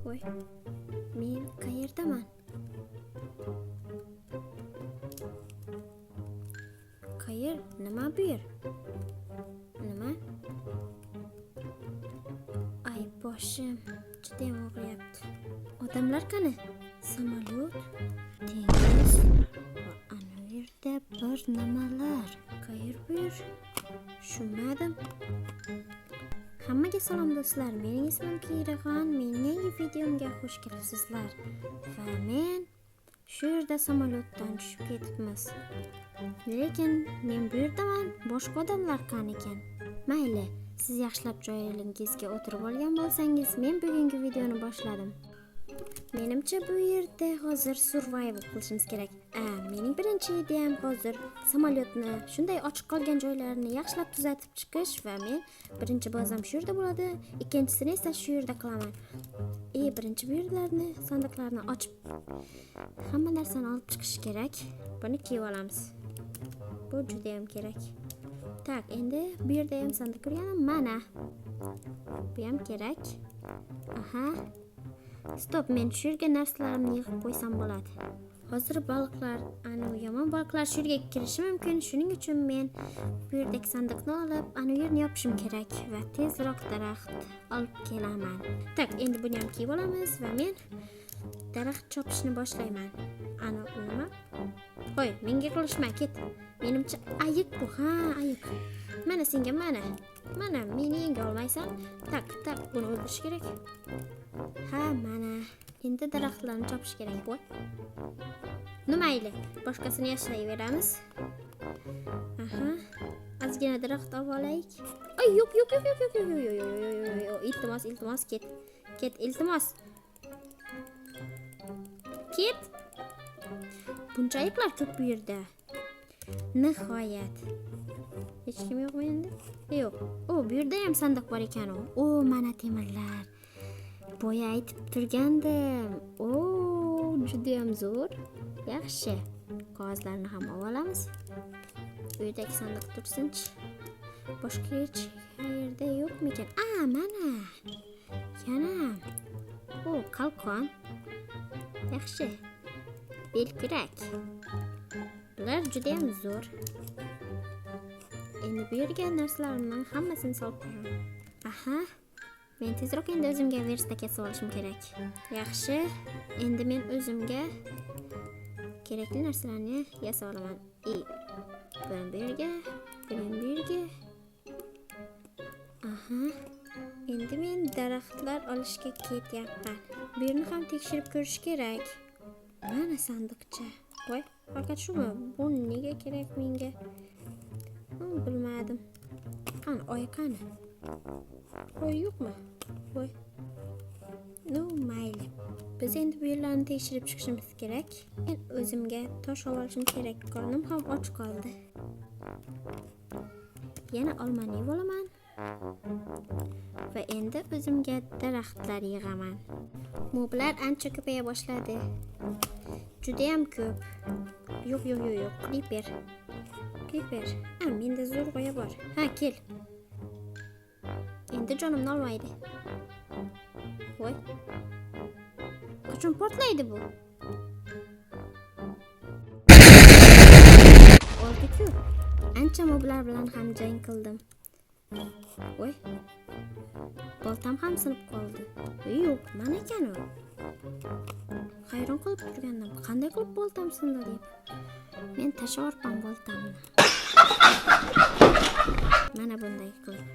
Voy, men qayerdaman? Qayer? Nima bu yer? Nima? Ay, boshim judayam og'riyapti. Odamlar qani? Samolyot, dengiz va ana yerda bir nimalar. Qayer bu yer? Tushunmadim. Hammaga salom, do'stlar. Mening ismim Kiraxon. Mening yangi videomga xush kelibsizlar. Va men shu yerda samolyotdan tushib ketibmiz. Lekin men bu yerdaman, boshqa odamlar qani ekan? Mayli, siz yaxshilab joyingizga o'tirib olgan bo'lsangiz, men bugungi videoni boshladim. Menimcha, bu yerda hozir survival qilishimiz kerak. A, mening birinchi ideyam hozir samolyotni shunday ochiq qolgan joylarini yaxshilab tuzatib chiqish va men birinchi bazam shu yerda bo'ladi, ikkinchisini esa shu yerda qilaman. Birinchi bu yerlarni, sandiqlarni ochib, hamma narsani olib chiqish kerak. Buni kiyib olamiz. Bu juda ham kerak. Так, endi bu yerda ham sandiq ko'rganim, mana. Bu ham kerak. Aha. Стоп, men shu yerga narsalarimni yig'ib qo'ysam bo'ladi. Hozir baliqlar, anu yomon baliqlar shu yerga kirishi mumkin. Shuning uchun men bu yerdagi sandiqni olib, anu yerni yopishim kerak va tezroq daraxt olib kelaman. Так, endi buni ham kiyib olamiz va men daraxt chopishni boshlayman. Anu u nima? Qo'y, menga qilishma, ket. Menimcha, ayiq bu, ha, ayiq. Mana senga, mana. Mana, meni yenga olmaysan. Так, так, buni o'ldirish kerak. Ha, mana. Endi daraxtlarni chopish kerak. Voy. Mayli, boshqasini yashayveramiz. Aha. Ozgina daraxt olib olaylik. Ay, yo'q, yo'q, yo'q, yo'q, yo'q, yo'q, yo'q, yo'q, yo'q, yo'q, yo'q. Iltimos, iltimos, ket. Ket, iltimos. Ket. Buncha ayiqlar ko'p bu yerda. Nihoyat. Hech kim yo'qmi endi? Yo'q. O, bu yerda ham sandiq bor ekan u. O, mana temirlar. Boya aytib turgandim. O, juda ham zo'r. Yaxshi. Qog'ozlarni ham olib olamiz. Bu yerdagi sandiq tursinchi. Boshqa hech qayerda yo'qmikan? A, mana. Yana. O, qalqon. Yaxshi. Belkurak. Bular juda ham zo'r. Endi bu yerga narsalarimni hammasini solib qo'yaman. Aha. Men tezroq endi o'zimga верстак yasab olishim kerak. Yaxshi. Endi men o'zimga kerakli narsalarni yasab olaman. Buni bu yerga, buni bu yerga. Aha. Endi men daraxtlar olishga ketyapman. Bu yerni ham tekshirib ko'rish kerak. Mana sandiqcha. Voy, faqat shumi? Bu nega kerak menga? Bilmadim. Qani, oy qani? Oy yo'qmi? Voy. Ну, mayli. Biz endi bu yerlarni tekshirib chiqishimiz kerak. Men o'zimga tosh olib olishim kerak. Qornim ham och qoldi. Yana olmani yeb olaman. Va endi o'zimga daraxtlar yig'aman. Moblar ancha ko'paya boshladi. Judayam ko'p. Yo'q, yo'q, yo'q, yo'q. Creeper. Creeper. Ha, menda zo'r g'oya bor. Ha, kel. Endi jonimni olmaydi. Voy. Qachon portlaydi bu? Oldi-ku. Ancha moblar bilan ham jang qildim. Voy. Boltam ham sinib qoldi. Yo'q, mana ekan u. Hayron qolib turgandim. Qanday qilib boltam sindi deb. Men tashlayorman boltamni. Mana bunday qilib.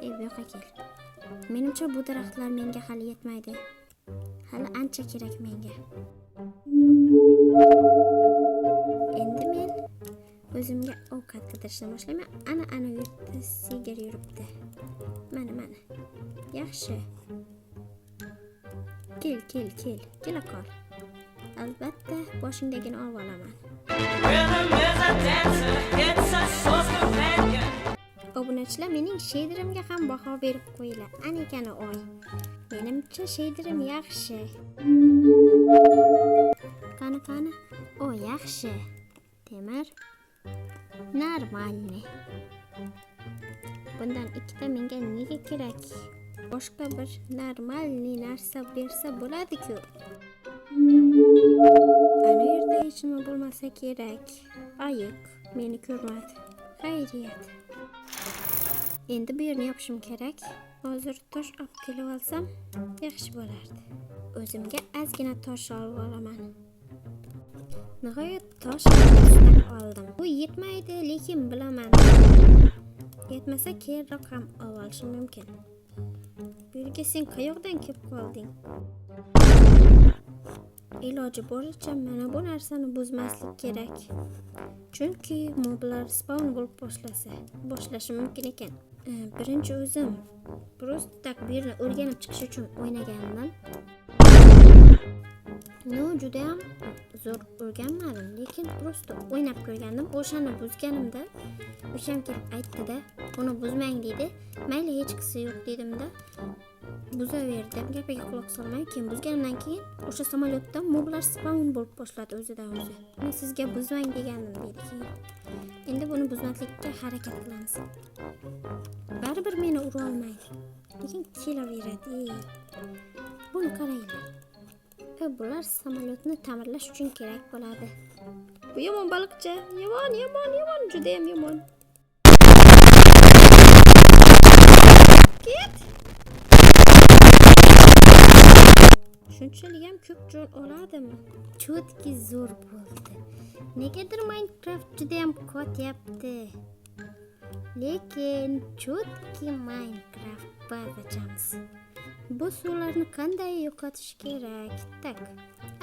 Ey, bu yoqqa kel. Menimcha, bu daraxtlar menga hali yetmaydi. Hali ancha kerak menga. Endi men o'zimga ovqat qidirishni boshlayman. Ana, ana yerda sigir yuribdi. Mana, mana. Yaxshi. Kel, kel, kel. Kela qol. Albatta, boshingdagini olib olaman. Rhythm is a dancer, it's a source companion. Obunachilar, mening shaderimga ham baho berib qo'yinglar. Ana ekani oy. Menimcha, shaderim yaxshi. Qani, qani? O, yaxshi. Temir. Нормальный. Bundan ikkita menga nega kerak? Boshqa bir нормальный narsa bersa bo'ladi-ku. Ana yerda hech nima bo'lmasa kerak. Ayiq meni ko'rmadi. Xayriyat. Endi bu yerni yopishim kerak. Hozir tosh olib kelib olsam yaxshi bo'lardi. O'zimga ozgina tosh olib olaman. Nihoyat tosh oldim. Bu yetmaydi, lekin bilaman. Yetmasa, keyinroq ham olib olishim mumkin. Bu yerga sen qayoqdan kelib qolding? Iloji boricha mana bu narsani buzmaslik kerak. Chunki moblar spawn bo'lib boshlashi mumkin ekan. Birinchi o'zim просто так bu yerni o'rganib chiqish uchun o'ynagandim. Ну, judayam zo'r o'rganmadim, lekin просто o'ynab ko'rgandim. O'shani buzganimda o'sham kelib aytdi-da, "Uni buzmang", deydi. "Mayli, hechqisi yo'q", dedimda, buzaverdim. Gapiga quloq solmay, keyin buzganimdan keyin o'sha samolyotda moblar spawn bo'lib boshladi o'zidan o'zi. "Men sizga buzmang degandim", deydi keyin. Endi buni buzmaslikka harakat qilamiz. Baribir meni ura olmaydi. Lekin kelaveradi. Ey. Buni qaranglar. Bular samolyotni ta'mirlash uchun kerak bo'ladi. Bu yomon baliqchi. Yomon, yomon, yomon, judayam yomon. Ket. Shunchalik ham ko'p jon oladimi? Чётки zo'r bo'ldi. Negadir Minecraft judayam qotyapti. Lekin чётки Minecraft bazachamiz. Bu suvlarni qanday yo'qotish kerak? Так.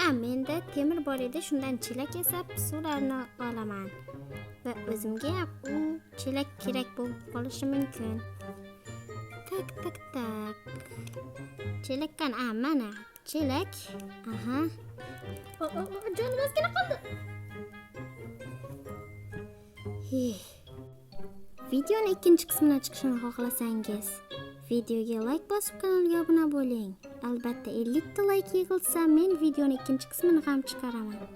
A, menda temir bor edi, shundan chelak yasab suvlarni olaman. Va o'zimga ham u chelak kerak bo'lib qolishi mumkin. Так, так, так. Chelak qani? A, mana chelak. Aha. O, o, o, jonim ozgina qoldi. Hey. Videoni ikkinchi qismini chiqishini xohlasangiz, videoga like bosib kanalga obuna bo'ling. Albatta 50 ta like yig'ilsa, men videoni ikkinchi qismini ham chiqaraman.